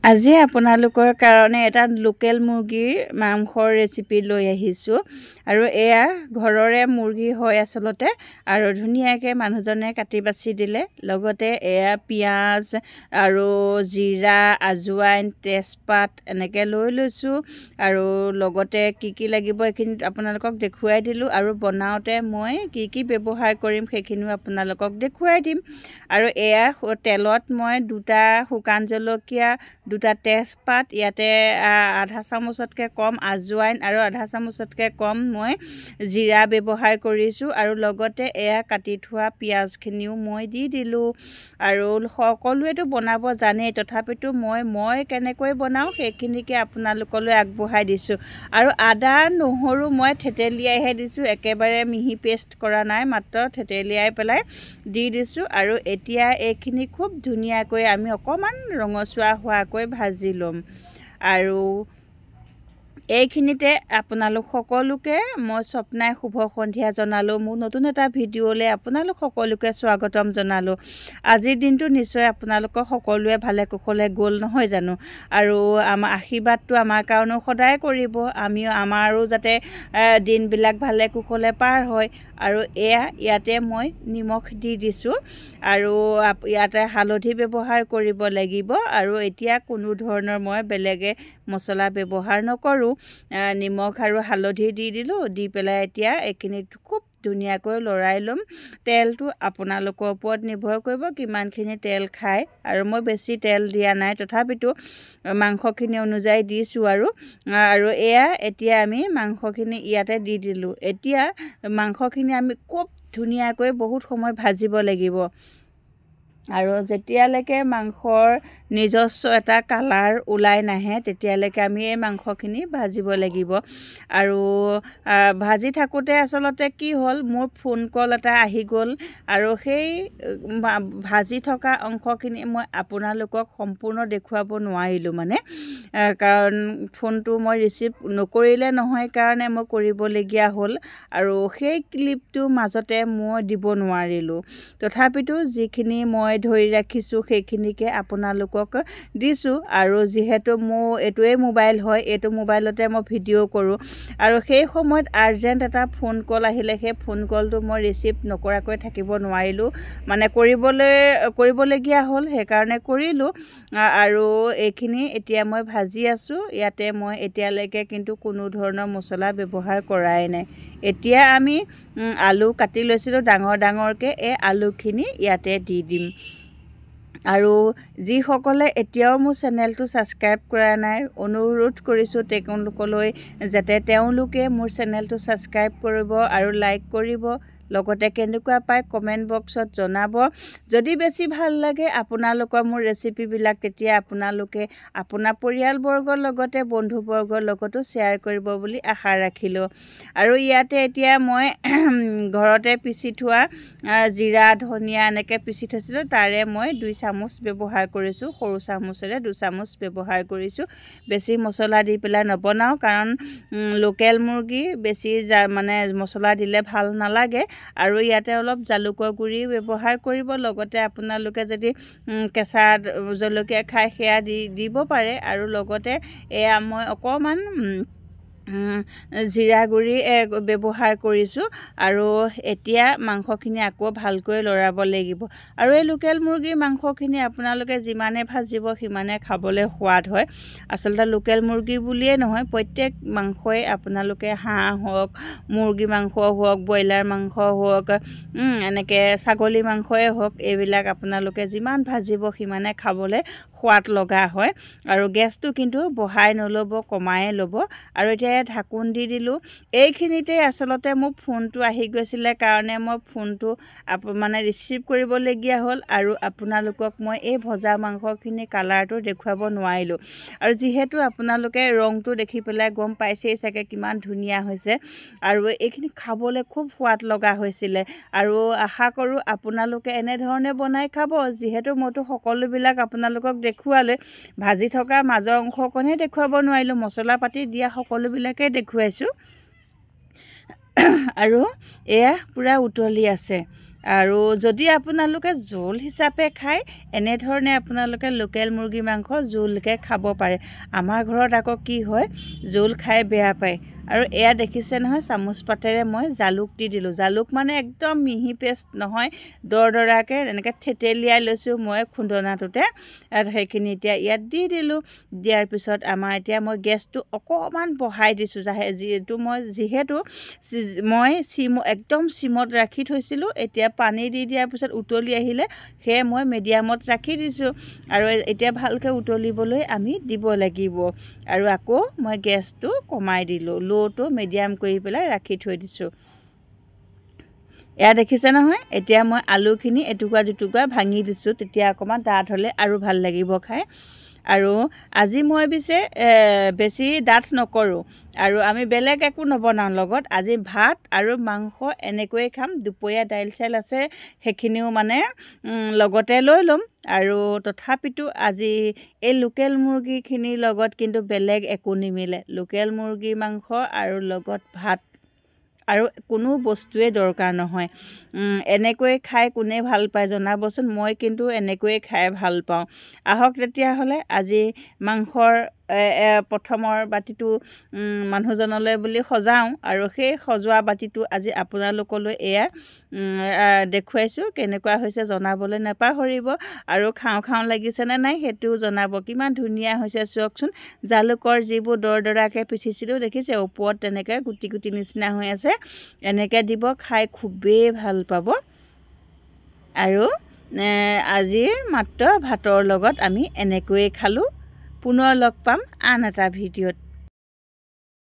আজি আপোনালোকৰ কাৰণে এটা লোকেল মুৰ্গীৰ মাংসৰ ৰেচিপি লৈ আহিছোঁ। আৰু এয়া ঘৰৰে মুৰ্গী হয় আচলতে, আৰু ধুনীয়াকৈ মানুহজনে কাটি বাছি দিলে। লগতে এয়া পিঁয়াজ আৰু জিৰা, আজৱাইন, তেজপাত এনেকৈ লৈ লৈছোঁ। আৰু লগতে কি কি লাগিব এইখিনি আপোনালোকক দেখুৱাই দিলোঁ, আৰু বনাওঁতে মই কি কি ব্যৱহাৰ কৰিম সেইখিনিও আপোনালোকক দেখুৱাই দিম। আৰু এয়া তেলত মই দুটা শুকান জলকীয়া, দুটা তেজপাত, ইয়াতে আধা চামুচতকৈ কম আজৱাইন আৰু আধা চামুচতকৈ কম মই জিৰা ব্যৱহাৰ কৰিছোঁ। আৰু লগতে এয়া কাটি থোৱা পিঁয়াজখিনিও মই দি দিলোঁ। আৰু সকলোৱেতো বনাব জানেই, তথাপিতো মই কেনেকৈ বনাওঁ সেইখিনিকে আপোনালোকলৈ আগবঢ়াই দিছোঁ। আৰু আদা নহৰু মই থেতেলিয়াইহে দিছোঁ, একেবাৰে মিহি পেষ্ট কৰা নাই, মাত্ৰ থেতেলিয়াই পেলাই দি দিছোঁ। আৰু এতিয়া এইখিনি খুব ধুনীয়াকৈ আমি অকণমান ৰঙচুৱা হোৱাকৈ ভাজি ল'ম। আৰু এইখিনিতে আপোনালোক সকলোকে মই স্বপ্নাই শুভ সন্ধিয়া জনালোঁ। মোৰ নতুন এটা ভিডিঅ'লৈ আপোনালোক সকলোকে স্বাগতম জনালোঁ। আজিৰ দিনটো নিশ্চয় আপোনালোকৰ সকলোৱে ভালে কুশলে গ'ল নহয় জানো? আৰু আমাৰ আশীৰ্বাদটো আমাৰ কাৰণেও সদায় কৰিব, আমিও আমাৰো যাতে দিনবিলাক ভালে কুশলে পাৰ হয়। আৰু এয়া ইয়াতে মই নিমখ দি দিছোঁ, আৰু ইয়াতে হালধি ব্যৱহাৰ কৰিব লাগিব। আৰু এতিয়া কোনো ধৰণৰ মই বেলেগে মছলা ব্যৱহাৰ নকৰোঁ। নিমখ আৰু হালধি দি দিলোঁ, দি পেলাই এতিয়া এইখিনি খুব ধুনীয়াকৈ লৰাই ল'ম। তেলটো আপোনালোকৰ ওপৰত নিৰ্ভৰ কৰিব কিমানখিনি তেল খায়। আৰু মই বেছি তেল দিয়া নাই, তথাপিতো মাংসখিনি অনুযায়ী দিছোঁ। আৰু এয়া এতিয়া আমি মাংসখিনি ইয়াতে দি দিলোঁ। এতিয়া মাংসখিনি আমি খুব ধুনীয়াকৈ বহুত সময় ভাজিব লাগিব। আৰু যেতিয়ালৈকে মাংসৰ নিজস্ব এটা কালাৰ ওলাই নাহে তেতিয়ালৈকে আমি এই মাংসখিনি ভাজিব লাগিব। আৰু ভাজি থাকোঁতে আচলতে কি হ'ল, মোৰ ফোন কল এটা আহি গ'ল, আৰু সেই ভাজি থকা অংশখিনি মই আপোনালোকক সম্পূৰ্ণ দেখুৱাব নোৱাৰিলোঁ, মানে কাৰণ ফোনটো মই ৰিচিভ নকৰিলে নহয় কাৰণে মই কৰিবলগীয়া হ'ল, আৰু সেই ক্লিপটো মাজতে মই দিব নোৱাৰিলোঁ। তথাপিতো যিখিনি মই ধৰি ৰাখিছোঁ সেইখিনিকে আপোনালোকক দিছোঁ। আৰু যিহেতু মোৰ এইটোৱেই মোবাইল হয়, এইটো মোবাইলতে মই ভিডিঅ' কৰোঁ, আৰু সেই সময়ত আৰ্জেণ্ট এটা ফোন কল আহিলে, সেই ফোন কলটো মই ৰিচিভ নকৰাকৈ থাকিব নোৱাৰিলোঁ, মানে কৰিবলগীয়া হ'ল, সেইকাৰণে কৰিলোঁ। আৰু এইখিনি এতিয়া মই ভাজি আছোঁ। ইয়াতে মই এতিয়ালৈকে কিন্তু কোনো ধৰণৰ মছলা ব্যৱহাৰ কৰাই নাই। এতিয়া আমি আলু কাটি লৈছিলোঁ ডাঙৰ ডাঙৰকৈ, এই আলুখিনি ইয়াতে দি দিম। আৰু যিসকলে এতিয়াও মোৰ চেনেলটো ছাবস্ক্ৰাইব কৰা নাই, অনুৰোধ কৰিছোঁ তেওঁলোকলৈ যাতে তেওঁলোকে মোৰ চেনেলটো ছাবস্ক্ৰাইব কৰিব আৰু লাইক কৰিব, লগতে কেনেকুৱা পায় কমেণ্ট বক্সত জনাব। যদি বেছি ভাল লাগে আপোনালোকৰ মোৰ ৰেচিপিবিলাক, তেতিয়া আপোনালোকে আপোনাৰ পৰিয়ালবৰ্গৰ লগতে বন্ধুবৰ্গৰ লগতো শ্বেয়াৰ কৰিব বুলি আশা ৰাখিলোঁ। আৰু ইয়াতে এতিয়া মই ঘৰতে পিচি থোৱা জিৰা, ধনিয়া এনেকৈ পিচি থৈছিলোঁ, তাৰে মই 2 চামুচ ব্যৱহাৰ কৰিছোঁ, সৰু চামুচেৰে 2 চামুচ ব্যৱহাৰ কৰিছোঁ। বেছি মছলা দি পেলাই নবনাওঁ, কাৰণ লোকেল মুৰ্গী বেছি মানে মছলা দিলে ভাল নালাগে। আৰু ইয়াতে অলপ জালুকৰ গুড়ি ব্যৱহাৰ কৰিব, লগতে আপোনালোকে যদি কেঁচা জলকীয়া খায় সেয়া দি দিব পাৰে। আৰু লগতে এয়া মই অকণমান জিৰা গুড়ি ব্যৱহাৰ কৰিছোঁ। আৰু এতিয়া মাংসখিনি আকৌ ভালকৈ লৰাব লাগিব। আৰু এই লোকেল মুৰ্গীৰ মাংসখিনি আপোনালোকে যিমানে ভাজিব সিমানে খাবলৈ সোৱাদ হয়। আচলতে লোকেল মুৰ্গী বুলিয়ে নহয়, প্ৰত্যেক মাংসই আপোনালোকে হাঁহ হওক, মুৰ্গী মাংস হওক, ব্ৰইলাৰ মাংস হওক, এনেকৈ ছাগলী মাংসই হওক, এইবিলাক আপোনালোকে যিমান ভাজিব সিমানে খাবলৈ সোৱাদ লগা হয়। আৰু গেছটো কিন্তু বঢ়াই নল'ব, কমাই ল'ব। আৰু এতিয়া ঢাকোন দি দিলোঁ। এইখিনিতে আচলতে মোৰ ফোনটো আহি গৈছিলে কাৰণে মই ফোনটো মানে ৰিচিভ কৰিবলগীয়া হ'ল, আৰু আপোনালোকক মই এই ভজা মাংসখিনি কালাৰটো দেখুৱাব নোৱাৰিলোঁ। আৰু যিহেতু আপোনালোকে ৰংটো দেখি পেলাই গম পাইছেই চাগে কিমান ধুনীয়া হৈছে, আৰু এইখিনি খাবলৈ খুব সোৱাদ লগা হৈছিলে। আৰু আশা কৰোঁ আপোনালোকে এনেধৰণে বনাই খাব। যিহেতু মইতো সকলোবিলাক আপোনালোকক দেখুৱালৈ, ভাজি থকা মাজৰ অংশকণহে দেখুৱাব নোৱাৰিলোঁ, মছলা পাতি দিয়া সকলোবিলাকেই দেখুৱাইছোঁ। আৰু এয়া পূৰা উতলি আছে। আৰু যদি আপোনালোকে জোল হিচাপে খায়, এনেধৰণে আপোনালোকে লোকেল মুৰ্গী মাংস জোলকৈ খাব পাৰে। আমাৰ ঘৰত আকৌ কি হয়, জোল খাই বেয়া পায়। আৰু এয়া দেখিছে নহয়, চামুচ পাতেৰে মই জালুক দি দিলোঁ। জালুক মানে একদম মিহি পেষ্ট নহয়, দৰদৰাকৈ এনেকৈ থেতেলিয়াই লৈছোঁ মই খুন্দনাটোতে। সেইখিনি এতিয়া ইয়াত দি দিলোঁ। দিয়াৰ পিছত আমাৰ এতিয়া মই গেছটো অকণমান বঢ়াই দিছোঁ। যিহেতু মই চিম একদম চিমত ৰাখি থৈছিলোঁ, এতিয়া পানী দি দিয়াৰ পিছত উতলি আহিলে সেয়ে মই মিডিয়ামত ৰাখি দিছোঁ। আৰু এতিয়া ভালকৈ উতলিবলৈ আমি দিব লাগিব। আৰু আকৌ মই গেছটো কমাই দিলোঁ, ল'টো মিডিয়াম কৰি পেলাই ৰাখি থৈ দিছোঁ। এয়া দেখিছে নহয়, এতিয়া মই আলুখিনি এটুকুৰা দুটুকুৰা ভাঙি দিছোঁ, তেতিয়া অকণমান ডাঠ হ'লে আৰু ভাল লাগিব খাই। আৰু আজি মই পিছে বেছি ডাঠ নকৰোঁ, আৰু আমি বেলেগ একো নবনাওঁ লগত। আজি ভাত আৰু মাংস এনেকৈয়ে খাম। দুপৰীয়া দাইল চাইল আছে, সেইখিনিও মানে লগতে লৈ ল'ম। আৰু তথাপিতো আজি এই লোকেল মুৰ্গীখিনিৰ লগত কিন্তু বেলেগ একো নিমিলে। লোকেল মুৰ্গী মাংস আৰু লগত ভাত, আৰু কোনো বস্তুৱে দৰকাৰ নহয়। এনেকৈয়ে খাই কোনে ভাল পায় জনাবচোন, মই কিন্তু এনেকৈয়ে খাই ভাল পাওঁ। আহক তেতিয়াহ'লে আজি মাংসৰ প্ৰথমৰ বাতিটো মানুহজনলৈ বুলি সজাওঁ। আৰু সেই সজোৱা বাতিটো আজি আপোনালোকলৈ এয়া দেখুৱাইছোঁ। কেনেকুৱা হৈছে জনাবলৈ নাপাহৰিব। আৰু খাওঁ খাওঁ লাগিছেনে নাই সেইটোও জনাব। কিমান ধুনীয়া হৈছে চাওকচোন। জালুকৰ যিবোৰ দৰদৰাকৈ পিচিছিলোঁ দেখিছে, ওপৰত তেনেকৈ গুটি গুটি নিচিনা হৈ আছে। এনেকৈ দিব, খাই খুবেই ভাল পাব। আৰু আজি মাত্ৰ ভাতৰ লগত আমি এনেকৈয়ে খালোঁ। পুনৰ লগ পাম আন এটা ভিডিঅ'ত।